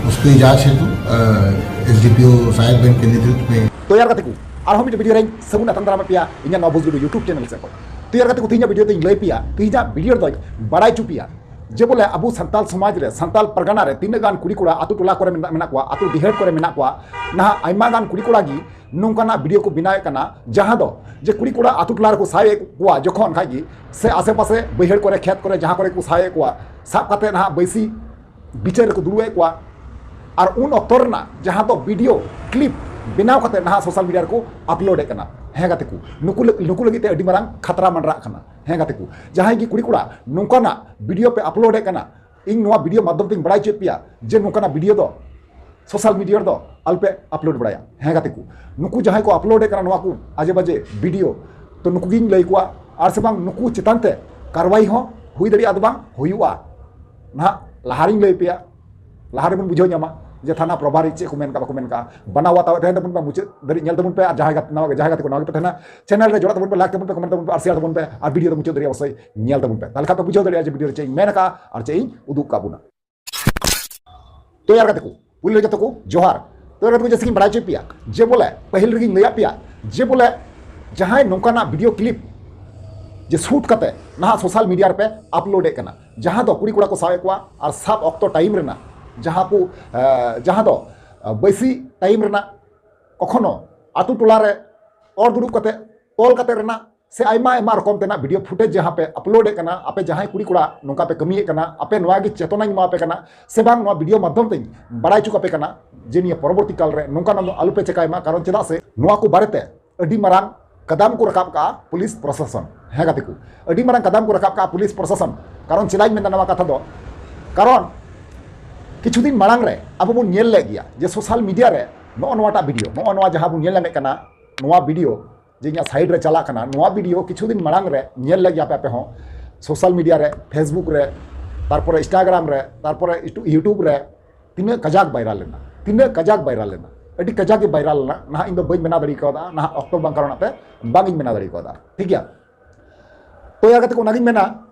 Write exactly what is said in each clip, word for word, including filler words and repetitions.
उसकी जांच हेतु एसडीपीओ साहेब के नेतृत्व में। तो यार गाते को, ᱟᱨᱦᱚᱸ ᱢᱤᱫᱴᱮᱱ ᱵᱷᱤᱰᱤᱭᱳ ᱨᱮᱧ ᱥᱟᱹᱜᱩᱱ ᱟᱛᱟᱝ ᱫᱟᱨᱟᱢ ᱯᱮᱭᱟ ᱤᱧᱟᱹᱜ ᱱᱚᱣᱟ ᱵᱩᱡᱽ ᱜᱩᱰᱩ YouTube ᱪᱮᱱᱮᱞ ᱥᱮᱫ ᱠᱷᱚᱱ᱾ ᱛᱚ ᱭᱟᱨ ᱜᱟᱛᱮ ᱠᱚ, ᱛᱮᱦᱮᱧᱟᱜ ᱵᱷᱤᱰᱤᱭᱳ ᱛᱮᱧ ᱞᱟᱹᱭ ᱯᱮᱭᱟ, ᱛᱮᱦᱮᱧᱟᱜ ᱵᱷᱤᱰᱤᱭᱳ ᱨᱮᱫᱚᱧ ᱵᱟᱲᱟᱭ ᱦᱚᱪᱚ ᱯᱮᱭᱟ ᱡᱮ ᱵᱚᱞᱮ ᱟᱵᱚ ᱥᱟᱱᱛᱟᱞ ᱥᱚᱢᱟᱡᱽ ᱨᱮ, ᱥᱟᱱᱛᱟᱞ ᱯᱟᱨᱜᱟᱱᱟ ᱨᱮ ᱛᱤᱱᱟᱹᱜ ᱜᱟᱱ ᱠᱩᱲᱤ ᱠᱚᱲᱟ ᱟᱛᱳ ᱴᱚᱞᱟ ᱠᱚᱨᱮ ᱢᱮᱱᱟᱜ, ᱢᱮᱱᱟᱜ ᱠᱚᱣᱟ, ᱟᱛᱳ ᱰᱤᱦᱟᱹᱛ ᱠᱚᱨᱮ ᱢᱮᱱᱟᱜ ᱠᱚᱣᱟ, ᱱᱟᱦᱟᱜ ᱟᱭᱢᱟ ᱜᱟᱱ ᱠᱩᱲᱤ ᱠᱚᱲᱟ ᱜᱮ ᱱᱚᱝᱠᱟᱱᱟᱜ ᱵᱷᱤᱰᱤᱭᱳ ᱠᱚ ᱵᱮᱱᱟᱣᱮᱫ ᱠᱟᱱᱟ, ᱡᱟᱦᱟᱸ ᱫᱚ ᱡᱮ ᱠᱩᱲᱤ ᱠᱚᱲᱟ ᱟᱛᱳ ᱴᱚᱞᱟ ᱨᱮᱠᱚ ᱥᱟᱵ ᱮᱫ ᱠᱚᱣᱟ ᱡᱚᱠᱷᱚᱱ ᱠᱷᱟᱡ ᱜᱮ, ᱥᱮ ᱟᱥᱮ ᱯᱟᱥᱮ ᱵᱟᱹᱭᱦᱟᱹᱲ ᱠᱚᱨᱮ, ᱠᱷᱮᱛ ᱠᱚᱨᱮ, ᱡᱟᱦᱟᱸ ᱠᱚᱨᱮ ᱠᱚ ᱥᱟᱵ ᱮᱫ ᱠᱚᱣᱟ, ᱥᱟᱵ ᱠᱟᱛᱮ ᱱᱟᱦᱟᱜ ᱵᱟᱹᱭᱥᱤ ᱵᱤᱪᱟᱹᱨ ᱨᱮᱠᱚ ᱫᱩᱲᱩᱵ ᱮᱫ ᱠᱚᱣᱟ᱾ ᱟᱨ ᱩᱱ ᱚᱠᱛᱚ ᱨᱮᱱᱟᱜ ᱡᱟᱦᱟᱸ ᱫᱚ ᱵᱷᱤᱰᱤᱭᱳ ᱠᱞᱤᱯ ᱵᱮᱱᱟᱣ ᱠᱟᱛᱮ ᱱᱟᱦᱟᱜ ᱥᱳᱥᱟᱞ ᱢᱤᱰᱤᱭᱟ ᱨᱮᱠᱚ ᱟᱯᱞᱳᱰ ᱮᱫ ᱠᱟᱱᱟ᱾ ᱦᱮᱸ ᱜᱟᱛᱮ ᱠᱚ, ᱱᱩᱠᱩ ᱞᱟᱹᱜ-, ᱱᱩᱠᱩ ᱞᱟᱹᱜᱤᱫ ᱛᱮ ᱟᱹᱰᱤ ᱢᱟᱨᱟᱝ ᱠᱷᱟᱛᱨᱟ ᱢᱟᱱᱰᱨᱟᱜ ᱠᱟᱱᱟ᱾ ᱦᱮᱸ ᱜᱟᱛᱮ ᱠᱚ, ᱡᱟᱦᱟᱸᱭ ᱜᱮ ᱠᱩᱲᱤ ᱠᱚᱲᱟ ᱱᱚᱝᱠᱟᱱᱟᱜ ᱵᱷᱤᱰᱤᱭᱳ ᱯᱮ ᱟᱯᱞᱳᱰ ᱮᱫ ᱠᱟᱱᱟ, ᱤᱧ ᱱᱚᱣᱟ ᱵᱷᱤᱰᱤᱭᱳ ᱢᱟᱫᱽᱫᱷᱚᱢ ᱛᱮᱧ ᱵᱟᱲᱟᱭ ᱦᱚᱪᱚᱭᱮᱫ ᱯᱮᱭᱟ ᱡᱮ ᱱᱚᱝᱠᱟᱱᱟᱜ ᱵᱷᱤᱰᱤᱭᱳ ᱫᱚ ᱥᱳᱥᱟᱞ ᱢᱤᱰᱤᱭᱟ ᱨᱮᱫᱚ ᱟᱞᱚᱯᱮ ᱟᱯᱞᱳᱰ ᱵᱟᱲᱟᱭᱟ᱾ ᱦᱮᱸ ᱜᱟᱛᱮ ᱠᱚ, ᱱᱩᱠᱩ ᱡᱟᱦᱟᱸᱭ ᱠᱚ ᱟᱯᱞᱳᱰ ᱮᱫ ᱠᱟᱱᱟ ᱱᱚᱣᱟ ᱠᱚ ᱟᱡᱮ ᱵᱟᱡᱮ ᱵᱷᱤᱰᱤᱭᱳ, ᱛᱚ ᱱᱩᱠᱩ ᱜᱤᱧ ᱞᱟᱹᱭ ᱠᱚᱣᱟ, ᱟᱨ ᱥᱮ ᱵᱟᱝ ᱱᱩᱠᱩ ᱪᱮᱛᱟᱱ ᱛᱮ ᱠᱟᱨᱣᱟᱭ ᱦᱚᱸ ᱦᱩᱭ ᱫᱟᱲᱮᱭᱟᱜᱼᱟ, ᱫᱚ ᱵᱟᱝ ᱦᱩᱭᱩᱜᱼᱟ᱾ ᱱᱟᱦᱟᱜ ᱞᱟᱦᱟ ᱨᱤᱧ ᱞᱟᱹᱭ ᱯᱮᱭᱟ, ᱞᱟᱦᱟ ᱨᱮᱵᱚᱱ ᱵᱩᱡᱷᱟᱹᱣ ᱧᱟᱢᱟ ᱡᱮ ᱛᱷᱟᱱᱟ ᱯᱨᱚᱵᱷᱟᱨᱤ ᱪᱮᱫ ᱠᱚ ᱢᱮᱱ ᱠᱟᱜ, ᱵᱟᱠᱚ ᱢᱮᱱ ᱠᱟᱜ᱾ ᱵᱟᱱᱟᱣ ᱟᱛᱟᱣ ᱛᱟᱦᱮᱱ ᱛᱟᱵᱚᱱ ᱯᱮ, ᱢᱩᱪᱟᱹᱫ ᱫᱷᱟᱹᱨᱤᱡ ᱧᱮᱞ ᱛᱟᱵᱚᱱ ᱯᱮ, ᱟᱨ ᱡᱟᱦᱟᱸᱭ ᱜᱟᱛᱮ, ᱱᱟᱣᱟ, ᱡᱟᱦᱟᱸᱭ ᱜᱟᱛᱮ ᱠᱚ ᱱᱟᱣᱟ ᱜᱮᱯᱮ ᱛᱟᱦᱮᱱᱟ, ᱪᱮᱱᱮᱞ ᱨᱮ ᱡᱚᱲᱟᱜ ᱛᱟᱵᱚᱱ ᱯᱮ, ᱞᱟᱭᱤᱠ ᱛᱟᱵᱚᱱ ᱯᱮ, ᱠᱚᱢᱮᱱᱴ ᱛᱟᱵᱚᱱ ᱯᱮ, ᱟᱨ ᱥᱮᱭᱟᱨ ᱛᱟᱵᱚᱱ ᱯᱮ, ᱟᱨ ᱵᱷᱤᱰᱤᱭᱳ ᱫᱚ ᱢᱩᱪᱟᱹᱫ ᱫᱷᱟᱹᱨᱤᱡ ᱚᱵᱚᱥᱥᱳᱭ ᱧᱮᱞ ᱛᱟᱵᱚᱱ ᱯᱮ᱾ ᱛᱟᱦᱞᱮ ᱠᱷᱟᱱ ᱯᱮ ᱵᱩᱡᱷᱟᱹᱣ ᱫᱟᱲᱮᱭᱟᱜᱼᱟ ᱡᱮ ᱵᱷᱤᱰᱤᱭᱳ ᱨᱮ ᱪᱮᱫ ᱤᱧ ᱢᱮᱱ ᱟᱠᱟᱫᱼᱟ ᱟᱨ ᱪᱮᱫ ᱤᱧ ᱩᱫᱩᱜ ᱠᱟᱜ ᱵᱚᱱᱟ᱾ ᱛᱚ ᱭᱟᱨ ᱜᱟᱛᱮ ᱠᱚ, ᱯᱩᱭᱞᱩ ᱨᱮ ᱡᱚᱛᱚ ᱠᱚ ᱡᱚᱦᱟᱨ᱾ ᱛᱚ ᱭᱟᱨ ᱜᱟᱛᱮ ᱠᱚ, ᱡᱮᱭᱥᱮ ᱠᱤᱧ ᱵᱟᱲᱟᱭ ᱦᱚᱪᱚᱭᱮᱫ ᱯᱮᱭᱟ ᱡᱮ ᱵᱚᱞᱮ ᱯᱟᱹᱦᱤᱞ ᱨᱮᱜᱤᱧ ᱞᱟᱹᱭᱟᱫ ᱯᱮᱭᱟ ᱡᱮ ᱵᱚᱞᱮ ᱡᱟᱦᱟᱸᱭ ᱱᱚᱝᱠᱟᱱᱟᱜ ᱵᱷᱤᱰᱤᱭᱳ ᱠᱞᱤᱯ ᱡᱮ ᱥᱩᱴ ᱠᱟᱛᱮ ᱱᱟᱦᱟᱜ ᱥᱳᱥᱟᱞ ᱢᱤᱰᱤᱭᱟ ᱨᱮᱯᱮ ᱟᱯᱞᱳᱰ ᱮᱫ ᱠᱟᱱᱟ, ᱡᱟᱦᱟᱸ ᱫᱚ ᱠᱩᱲᱤ ᱠᱚᱲᱟ ᱠᱚ ᱥᱟᱵ ᱮᱫ ᱠᱚᱣᱟ ᱟᱨ ᱥᱟᱵ ᱚᱠᱛᱚ ᱴᱟᱭᱤᱢ ᱨᱮᱱᱟᱜ ᱡᱟᱦᱟᱸ ᱠᱚ, ᱮ, ᱡᱟᱦᱟᱸ ᱫᱚ, ᱮ, ᱵᱟᱹᱭᱥᱤ ᱴᱟᱭᱤᱢ ᱨᱮᱱᱟᱜ ᱠᱚᱠᱷᱚᱱᱚ ᱟᱛᱳ ᱴᱚᱞᱟ ᱨᱮ ᱚᱨ ᱫᱩᱲᱩᱵ ᱠᱟᱛᱮ, ᱛᱚᱞ ᱠᱟᱛᱮ ᱨᱮᱱᱟᱜ ᱥᱮ ᱟᱭᱢᱟ ᱟᱭᱢᱟ ᱨᱚᱠᱚᱢ ᱛᱮᱱᱟᱜ ᱵᱷᱤᱰᱤᱭᱳ ᱯᱷᱩᱴᱮᱡᱽ ᱡᱟᱦᱟᱸ ᱯᱮ ᱟᱯᱞᱳᱰ ᱮᱫ ᱠᱟᱱᱟ, ᱟᱯᱮ ᱡᱟᱦᱟᱸᱭ ᱠᱩᱲᱤ ᱠᱚᱲᱟ ᱱᱚᱝᱠᱟ ᱯᱮ ᱠᱟᱹᱢᱤᱭᱮᱫ ᱠᱟᱱᱟ, ᱟᱯᱮ ᱱᱚᱣᱟ ᱜᱮ ᱪᱮᱛᱚᱱᱟᱧ ᱮᱢᱟ ᱯᱮ ᱠᱟᱱᱟ ᱥᱮ ᱵᱟᱝ, ᱱᱚᱣᱟ ᱵᱷᱤᱰᱤᱭᱳ ᱢᱟᱫᱽᱫᱷᱚᱢ ᱛᱮᱧ ᱵᱟᱲᱟᱭ ᱦᱚᱪᱚ ᱠᱟᱯᱮ ᱠᱟᱱᱟ ᱡᱮ ᱱᱤᱭᱟᱹ ᱯᱚᱨᱚᱵᱚᱨᱛᱤ ᱠᱟᱞ ᱨᱮ ᱱᱚᱝᱠᱟᱱᱟᱜ ᱫᱚ ᱟᱞᱚᱯᱮ ᱪᱮᱠᱟᱭ ᱢᱟ᱾ ᱠᱟᱨᱚᱱ ᱪᱮᱫᱟᱜ ᱥᱮ ᱱᱚᱣᱟ ᱠᱚ ᱵᱟᱨᱮᱛᱮ ᱟᱹᱰᱤ ᱢᱟᱨᱟᱝ ᱠᱟᱫᱟᱢ ᱠᱚ ᱨᱟᱠᱟᱵ ᱠᱟᱜᱼᱟ ᱯᱩᱞᱤᱥ ᱯᱨᱚᱥᱟᱥᱚᱱ᱾ ᱦᱮᱸ ᱜᱟᱛᱮ ᱠᱚ, ᱟᱹᱰᱤ ᱢᱟᱨᱟᱝ ᱠᱟᱫᱟᱢ ᱠᱚ ᱨᱟᱠᱟᱵ ᱠᱟᱜᱼᱟ ᱯᱩᱞᱤᱥ ᱯᱨᱚᱥᱟᱥᱚᱱ᱾ ᱠᱟᱨᱚᱱ ᱪᱮᱫᱟᱜ ᱤᱧ ᱢᱮᱱᱫᱟ ᱱᱚᱣᱟ ᱠᱟᱛᱷᱟ ᱫᱚ, ᱠᱟᱨᱚᱱ ᱠᱤᱪᱷᱩ ᱫᱤᱱ ᱢᱟᱲᱟᱝ ᱨᱮ ᱟᱵᱚ ᱵᱚᱱ ᱧᱮᱞ ᱞᱮᱫ ᱜᱮᱭᱟ ᱡᱮ ᱥᱳᱥᱟᱞ ᱢᱤᱰᱤᱭᱟ ᱨᱮ ᱱᱚᱜᱼᱚ ᱱᱚᱣᱟᱴᱟᱜ ᱵᱷᱤᱰᱤᱭᱳ, ᱱᱚᱜᱼᱚ ᱱᱚᱣᱟ ᱡᱟᱦᱟᱸ ᱵᱚᱱ ᱧᱮᱞ ᱧᱟᱢᱮᱫ ᱠᱟᱱᱟ, ᱱᱚᱣᱟ ᱵᱷᱤᱰᱤᱭᱳ ᱡᱮ ᱤᱧᱟᱹᱜ ᱥᱟᱭᱤᱰ ᱨᱮ ᱪᱟᱞᱟᱜ ᱠᱟᱱᱟ, ᱱᱚᱣᱟ ᱵᱷᱤᱰᱤᱭᱳ ᱠᱤᱪᱷᱩ ᱫᱤᱱ ᱢᱟᱲᱟᱝ ᱨᱮ ᱧᱮᱞ ᱞᱮᱫ ᱜᱮᱭᱟ ᱯᱮ ᱟᱯᱮ ᱦᱚᱸ ᱥᱳᱥᱟᱞ ᱢᱤᱰᱤᱭᱟ ᱨᱮ, ᱯᱷᱮᱥᱵᱩᱠ ᱨᱮ, ᱛᱟᱨᱯᱚᱨᱮ ᱤᱱᱥᱴᱟᱜᱨᱟᱢ ᱨᱮ, ᱛᱟᱨᱯᱚᱨᱮ ᱤᱭᱩᱴᱩ-, ᱤᱭᱩᱴᱩᱵᱽ ᱨᱮ ᱛᱤᱱᱟᱹᱜ ᱠᱟᱡᱟᱠ ᱵᱟᱭᱨᱟᱞ ᱞᱮᱱᱟ, ᱛᱤᱱᱟᱹᱜ ᱠᱟᱡᱟᱠ ᱵᱟᱭᱨᱟᱞ ᱞᱮᱱᱟ, ᱟᱹᱰᱤ ᱠᱟᱡᱟᱠ ᱜᱮ ᱵᱟᱭᱨᱟᱞ ᱞᱮᱱᱟ᱾ ᱱᱟᱦᱟᱜ ᱤᱧ ᱫᱚ ᱵᱟᱹᱧ ᱵᱮᱱᱟᱣ ᱫᱟᱲᱮ ᱠᱟᱣᱫᱟ, ᱱᱟᱦᱟᱜ ᱚᱠᱛᱚ ᱵᱟᱝ ᱠᱟᱨᱚᱱᱟᱜ ᱛᱮ ᱵᱟᱝ ᱤᱧ ᱵᱮᱱᱟᱣ ᱫᱟᱲᱮ ᱠᱟᱣᱫᱟ, ᱴᱷᱤᱠ ᱜᱮᱭᱟ᱾ ᱛᱚ ᱭᱟᱨ ᱜᱟᱛᱮ ᱠᱚ, ᱚᱱᱟᱜᱤᱧ ᱢᱮᱱᱟ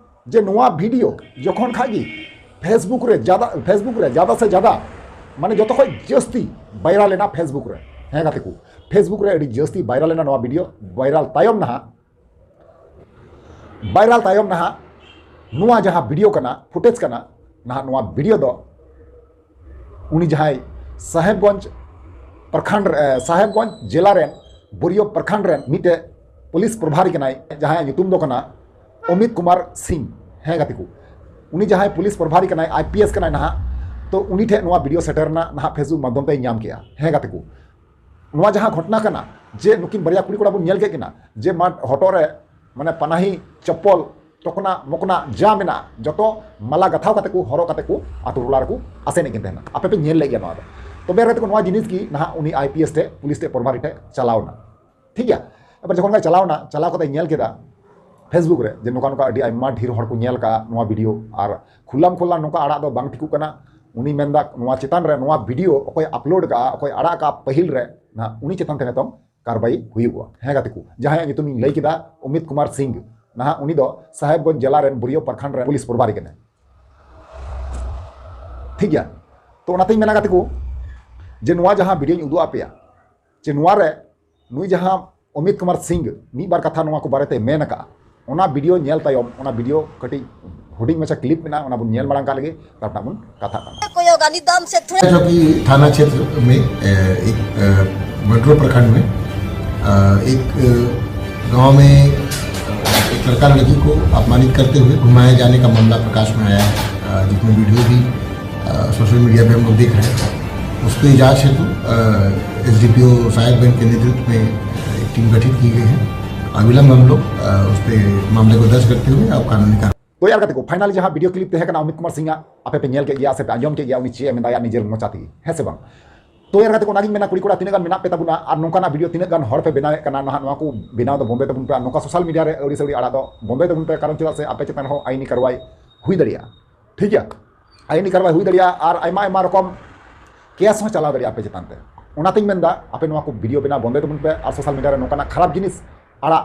ᱡᱮ ᱱᱚᱣᱟ ᱵᱷᱤᱰᱤᱭᱳ ᱡᱚᱠᱷᱚᱱ ᱠᱷᱟᱡ ᱜᱮ ᱯᱷᱮᱥᱵᱩᱠ ᱨᱮ ᱡᱟᱫᱟ, ᱯᱷᱮᱥᱵᱩᱠ ᱨᱮ ᱡᱟᱫᱟ ᱥᱮ ᱡᱟᱫᱟ ᱢᱟᱱᱮ ᱡᱚᱛᱚ ᱠᱷᱚᱡ ᱡᱟᱹᱥᱛᱤ ᱵᱷᱟᱭᱨᱟᱞ ᱮᱱᱟ ᱯᱷᱮᱥᱵᱩᱠ ᱨᱮ᱾ ᱦᱮᱸ ᱜᱟᱛᱮ ᱠᱚ, ᱯᱷᱮᱥᱵᱩᱠ ᱨᱮ ᱟᱹᱰᱤ ᱡᱟᱹᱥᱛᱤ ᱵᱷᱟᱭᱨᱟᱞ ᱮᱱᱟ ᱱᱚᱣᱟ ᱵᱷᱤᱰᱤᱭᱳ᱾ ᱵᱷᱟᱭᱨᱟᱞ ᱛᱟᱭᱚᱢ ᱱᱟᱦᱟᱜ, ᱵᱷᱟᱭᱨᱟᱞ ᱛᱟᱭᱚᱢ ᱱᱟᱦᱟᱜ ᱱᱚᱣᱟ ᱡᱟᱦᱟᱸ ᱵᱷᱤᱰᱤᱭᱳ ᱠᱟᱱᱟ, ᱯᱷᱩᱴᱮᱡᱽ ᱠᱟᱱᱟ, ᱱᱟᱦᱟᱜ ᱱᱚᱣᱟ ᱵᱷᱤᱰᱤᱭᱳ ᱫᱚ ᱩᱱᱤ ᱡᱟᱦᱟᱸᱭ ᱥᱟᱦᱮᱵᱽᱜᱚᱸᱡᱽ ᱯᱨᱚᱠᱷᱚᱸᱰ ᱨᱮ, ᱥᱟᱦᱮᱵᱽᱜᱚᱸᱡᱽ ᱡᱮᱞᱟ ᱨᱮᱱ ᱵᱳᱨᱤᱭᱚ ᱯᱨᱚᱠᱷᱚᱸᱰ ᱨᱮᱱ ᱢᱤᱫᱴᱮᱡ ᱯᱩᱞᱤᱥ ᱯᱨᱚᱵᱷᱟᱨᱤ ᱠᱟᱱᱟᱭ, ᱡᱟᱦᱟᱸᱭᱟᱜ ᱧᱩᱛᱩᱢ ᱫᱚ ᱠᱟᱱᱟ ᱚᱢᱤᱛ ᱠᱩᱢᱟᱨ ᱥᱤᱝ᱾ ᱦᱮᱸ ᱜᱟᱛᱮ ᱠᱚ, ᱩᱱᱤ ᱡᱟᱦᱟᱸᱭ ᱯᱩᱞᱤᱥ ᱯᱨᱚᱵᱷᱟᱨᱤ ᱠᱟᱱᱟᱭ, ᱟᱭ ᱯᱤ ᱮᱥ ᱠᱟᱱᱟᱭ ᱱᱟᱦᱟᱜ, ᱛᱚ ᱩᱱᱤ ᱴᱷᱮᱱ ᱱᱚᱣᱟ ᱵᱷᱤᱰᱤᱭᱳ ᱥᱮᱴᱮᱨ ᱨᱮᱱᱟ ᱱᱟᱦᱟᱜ ᱯᱷᱮᱥᱵᱩᱠ ᱢᱟᱫᱽᱫᱷᱚᱢ ᱛᱮᱭ ᱧᱟᱢ ᱠᱮᱜᱼᱟ᱾ ᱦᱮᱸ ᱜᱟᱛᱮ ᱠᱚ, ᱱᱚᱣᱟ ᱡᱟᱦᱟᱸ ᱜᱷᱚᱴᱚᱱᱟ ᱠᱟᱱᱟ, ᱡᱮ ᱱᱩᱠᱤᱱ ᱵᱟᱨᱭᱟ ᱠᱩᱲᱤ ᱠᱚᱲᱟ ᱵᱚᱱ ᱧᱮᱞ ᱠᱮᱫ ᱠᱤᱱᱟ, ᱡᱮ ᱢᱟ ᱦᱚᱴᱚᱜ ᱨᱮ ᱢᱟᱱᱮ ᱯᱟᱱᱟᱦᱤ, ᱪᱚᱯᱯᱚᱞ, ᱴᱚᱠᱱᱟ ᱢᱚᱠᱱᱟ ᱡᱟ ᱢᱮᱱᱟᱜᱼᱟ, ᱡᱚᱛᱚ ᱢᱟᱞᱟ ᱜᱟᱛᱷᱟᱣ ᱠᱟᱛᱮ ᱠᱚ, ᱦᱚᱨᱚᱜ ᱠᱟᱛᱮ ᱠᱚ ᱟᱛᱳ ᱴᱚᱞᱟ ᱨᱮᱠᱚ ᱟᱥᱮᱱᱮᱫ ᱠᱤᱱ ᱛᱟᱦᱮᱱᱟ᱾ ᱟᱯᱮ ᱯᱮ ᱧᱮᱞ ᱞᱮᱫ ᱜᱮᱭᱟ ᱱᱚᱣᱟ ᱫᱚ᱾ ᱛᱚᱵᱮ ᱜᱟᱛᱮ ᱠᱚ, ᱱᱚᱣᱟ ᱡᱤᱱᱤᱥ ᱜᱮ ᱱᱟᱦᱟᱜ ᱩᱱᱤ ᱟᱭ ᱯᱤ ᱮᱥ ᱴᱷᱮᱡ, ᱯᱩᱞᱤᱥ ᱴᱷᱮᱡ, ᱯᱨᱚᱵᱷᱟᱨᱤ ᱴᱷᱮᱡ ᱪᱟᱞᱟᱣ ᱮᱱᱟ᱾ ᱴᱷᱤᱠ ᱜᱮᱭᱟ? ᱮᱵᱟᱨ ᱡᱚᱠᱷᱚᱱ ᱜᱮ ᱪᱟᱞᱟᱣ ᱮᱱᱟ, ᱪᱟᱞᱟᱣ ᱠᱟᱛᱮ ᱧᱮᱞ ᱠᱮᱫᱟ ᱯᱷᱮᱥᱵᱩᱠ ᱨᱮ ᱡᱮ ᱱᱚᱝᱠᱟ ᱱᱚᱝᱠᱟ ᱟᱹᱰᱤ ᱟᱭᱢᱟ ᱰᱷᱮᱨ ᱦᱚᱲ ᱠᱚ ᱧᱮᱞ ᱠᱟᱜᱼᱟ ᱱᱚᱣᱟ ᱵᱷᱤᱰᱤᱭᱳ, ᱟᱨ ᱠᱷᱩᱞᱟᱢ ᱠᱷᱩᱞᱟ ᱱᱚᱝᱠᱟ ᱟᱲᱟᱜ ᱫᱚ ᱵᱟᱝ ᱴᱷᱤᱠᱚᱜ ᱠᱟᱱᱟ᱾ ᱩᱱᱤ ᱢᱮᱱᱫᱟ ᱱᱚᱣᱟ ᱪᱮᱛᱟᱱ ᱨᱮ, ᱱᱚᱣᱟ ᱵᱷᱤᱰᱤᱭᱳ ᱚᱠᱚᱭ ᱟᱯᱞᱳᱰ ᱠᱟᱜᱼᱟ, ᱚᱠᱚᱭ ᱟᱲᱟᱜ ᱠᱟᱜᱼᱟ ᱯᱟᱹᱦᱤᱞ ᱨᱮ, ᱱᱟᱦᱟᱜ ᱩᱱᱤ ᱪᱮᱛᱟᱱ ᱛᱮ ᱱᱤᱛᱚᱝ ᱠᱟᱨᱵᱟᱭ ᱦᱩᱭᱩᱜᱼᱟ᱾ ᱦᱮᱸ ᱜᱟᱛᱮ ᱠᱚ, ᱡᱟᱦᱟᱸᱭᱟᱜ ᱧᱩᱛᱩᱢ ᱤᱧ ᱞᱟᱹᱭ ᱠᱮᱫᱟ, ᱚᱢᱤᱛ ᱠᱩᱢᱟᱨ ᱥᱤᱝ, ᱱᱟᱦᱟᱜ ᱩᱱᱤ ᱫᱚ ᱥᱟᱦᱮᱵᱽᱜᱚᱸᱡᱽ ᱡᱮᱞᱟ ᱨᱮᱱ ᱵᱳᱨᱤᱭᱚ ᱯᱨᱚᱠᱷᱚᱸᱰ ᱨᱮᱱ ᱯᱩᱞᱤᱥ ᱯᱨᱚᱵᱷᱟᱨᱤ ᱠᱟᱱᱟᱭ᱾ ᱴᱷᱤᱠ ᱜᱮᱭᱟ? ᱛᱚ ᱚᱱᱟᱛᱤᱧ ᱢᱮᱱᱟ ᱜᱟᱛᱮ ᱠᱚ, ᱡᱮ ᱱᱚᱣᱟ ᱡᱟᱦᱟᱸ ᱵᱷᱤᱰᱤᱭᱳᱧ ᱩᱫᱩᱜ ᱟᱯᱮᱭᱟ, ᱡᱮ ᱱᱚᱣᱟ ᱨᱮ ᱱᱩᱭ ᱡᱟᱦᱟᱸ ᱚᱢᱤᱛ ᱠᱩᱢᱟᱨ ᱥᱤᱝ ᱢᱤᱫ ᱵᱟᱨ ᱠᱟᱛᱷᱟ ᱱᱚᱣᱟ ᱠᱚ ᱵᱟᱨᱮᱛᱮ ᱢᱮᱱ ᱟᱠᱟᱫᱼᱟ, ᱚᱱᱟ ᱵᱷᱤᱰᱤᱭᱳ ᱧᱮᱞ ᱛᱟᱭᱚᱢ, ᱚᱱᱟ ᱵᱷᱤᱰᱤᱭᱳ ᱠᱟᱹᱴᱤᱡ ᱦᱩᱰᱤᱧ ᱢᱟᱪᱷᱟ ᱠᱞᱤᱯ ᱢᱮᱱᱟᱜᱼᱟ, ᱚᱱᱟ ᱵᱚᱱ ᱧᱮᱞ ᱢᱟᱲᱟᱝ ᱠᱟᱜ ᱞᱮᱜᱮ, ᱛᱟᱨᱯᱚᱨ ᱵᱚᱱ ᱠᱟᱛᱷᱟᱜ ᱠᱟᱱᱟ᱾ जो कि थाना क्षेत्र में, अ, एक, अ, मटरू प्रखंड में, अ, एक, अ, गांव में एक लड़का लड़की को अपमानित करते हुए घुमाए जाने का मामला प्रकाश में आया है, अ, जिसमें वीडियो भी, अ, सोशल मीडिया पे हम लोग देख रहे हैं। उसकी जांच हेतु S D P O Sahebganj के नेतृत्व में एक टीम गठित की गई है। अविलंब हम लोग, अ, उस पे मामले को दर्ज करते हुए अब कानूनी कार्रवाई तो यार गति को फाइनली जहां वीडियो क्लिप तहे कना अमित कुमार सिंह, आपे पे ᱧᱮᱞ ᱠᱮᱫ ᱜᱮᱭᱟ ᱥᱮ ᱯᱮ ᱟᱸᱡᱚᱢ ᱠᱮᱫ ᱜᱮᱭᱟ, ᱩᱱᱤ ᱪᱮᱫ ᱮ ᱢᱮᱱᱫᱟ ᱟᱭᱟᱜ ᱱᱤᱡᱮᱨ ᱢᱚᱪᱟ ᱛᱮᱜᱮ, ᱦᱮᱸ ᱥᱮ ᱵᱟᱝ? ᱛᱚ ᱭᱟᱨ ᱜᱟᱛᱮ ᱠᱚ, ᱚᱱᱟᱜᱤᱧ ᱢᱮᱱᱟ, ᱠᱩᱲᱤ ᱠᱚᱲᱟ ᱛᱤᱱᱟᱹᱜ ᱜᱟᱱ ᱢᱮᱱᱟᱜ ᱯᱮ ᱛᱟᱵᱚᱱᱟ ᱟᱨ ᱱᱚᱝᱠᱟᱱᱟᱜ ᱵᱷᱤᱰᱤᱭᱳ ᱛᱤᱱᱟᱹᱜ ᱜᱟᱱ ᱦᱚᱲ ᱯᱮ ᱵᱮᱱᱟᱣᱮᱫ ᱠᱟᱱᱟ, ᱱᱟᱦᱟᱜ ᱱᱚᱣᱟ ᱠᱚ ᱵᱮᱱᱟᱣ ᱫᱚ ᱵᱚᱱᱫᱚᱭ ᱛᱟᱵᱚᱱ ᱯᱮ ᱟᱨ ᱱᱚᱝᱠᱟ ᱥᱳᱥᱟᱞ ᱢᱤᱰᱤᱭᱟ ᱨᱮ ᱟᱹᱣᱲᱤ ᱥᱟᱹᱣᱲᱤ ᱟᱲᱟᱜ ᱫᱚ ᱵᱚᱱᱫᱚᱭ ᱛᱟᱵᱚᱱ ᱯᱮ, ᱠᱟᱨᱚᱱ ᱪᱮᱫᱟᱜ ᱥᱮ ᱟᱯᱮ ᱪᱮᱛᱟᱱ ᱦᱚᱸ ᱟᱭᱤᱱᱤ ᱠᱟᱨᱣᱟᱭ ᱦᱩᱭ ᱫᱟᱲᱮᱭᱟᱜᱼᱟ᱾ ᱴᱷᱤᱠ ᱜᱮᱭᱟ, ᱟᱭᱤᱱᱤ ᱠᱟᱨᱣᱟᱭ ᱦᱩᱭ ᱫᱟᱲᱮᱭᱟᱜᱼᱟ ᱟᱨ ᱟᱭᱢᱟ ᱟᱭᱢᱟ ᱨᱚᱠᱚᱢ ᱠᱮᱥ ᱦᱚᱸ ᱪᱟᱞᱟᱣ ᱫᱟᱲᱮᱭᱟᱜᱼᱟ ᱟᱯᱮ ᱪᱮᱛᱟᱱ ᱛᱮ᱾ ᱚᱱᱟᱛᱤᱧ ᱢᱮᱱᱫᱟ, ᱟᱯᱮ ᱱᱚᱣᱟ ᱠᱚ ᱵᱷᱤᱰᱤᱭᱳ ᱵᱮᱱᱟᱣ ᱵᱚᱱᱫᱚᱭ ᱛᱟᱵᱚᱱ ᱯᱮ ᱟᱨ ᱥᱳᱥᱟᱞ ᱢᱤᱰᱤᱭᱟ ᱨᱮ ᱱᱚᱝᱠᱟᱱᱟᱜ ᱠᱷᱟᱨᱟᱯ ᱡᱤᱱᱤᱥ ᱟᱲᱟᱜ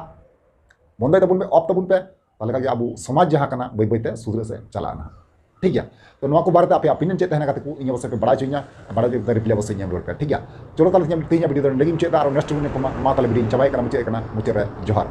ᱵᱚᱱᱫᱚᱭ ᱛᱟᱵᱚᱱ ᱯᱮ, ᱚᱯᱷ ᱛᱟᱵᱚᱱ ᱯᱮ᱾ ᱛᱟᱦᱚᱞᱮ ᱠᱷᱟᱱ ᱜᱮ ᱟᱵᱚ ᱥᱚᱢᱟᱡᱽ ᱡᱟᱦᱟᱸ ᱠᱟᱱᱟ, ᱵᱟᱹᱭ ᱵᱟᱹᱭᱛᱮ ᱥᱩᱫᱷᱨᱟᱹ ᱥᱮᱫ ᱪᱟᱞᱟᱜᱼᱟ ᱱᱟᱦᱟᱜ᱾ ᱴᱷᱤᱠ ᱜᱮᱭᱟ? ᱛᱚ ᱱᱚᱣᱟ ᱠᱚ ᱵᱟᱨᱮᱛᱮ ᱟᱯᱮᱭᱟᱜ opinion ᱪᱮᱫ ᱛᱟᱦᱮᱱᱟ ᱠᱟᱛᱮ ᱠᱚ ᱤᱧ ᱚᱵᱚᱥᱥᱳᱭ ᱯᱮ ᱵᱟᱲᱟᱭ ᱦᱚᱪᱚᱧᱟ, ᱵᱟᱲᱟᱭ ᱦᱚᱪᱚ ᱠᱟᱛᱮ reply ᱚᱵᱚᱥᱥᱳᱭ ᱧᱟᱢ ᱨᱩᱣᱟᱹᱲ ᱯᱮ, ᱴᱷᱤᱠ ᱜᱮᱭᱟ? ᱪᱚᱞᱚ ᱛᱟᱦᱚᱞᱮ ᱛᱮᱦᱮᱧᱟᱜ video ᱫᱚ ᱱᱚᱰᱮ ᱜᱤᱧ ᱢᱩᱪᱟᱹᱫ ᱮᱫᱟ, ᱟᱨ next video ᱧᱟᱯᱟᱢᱟ᱾ ᱢᱟ ᱛᱟᱦᱚᱞᱮ video ᱤᱧ ᱪᱟᱵᱟᱭᱮᱫ ᱠᱟᱱᱟ, ᱢᱩᱪᱟᱹᱫ ᱮᱫ ᱠᱟᱱᱟ, ᱢᱩᱪᱟᱹᱫ ᱨᱮ ᱡᱚᱦᱟᱨ᱾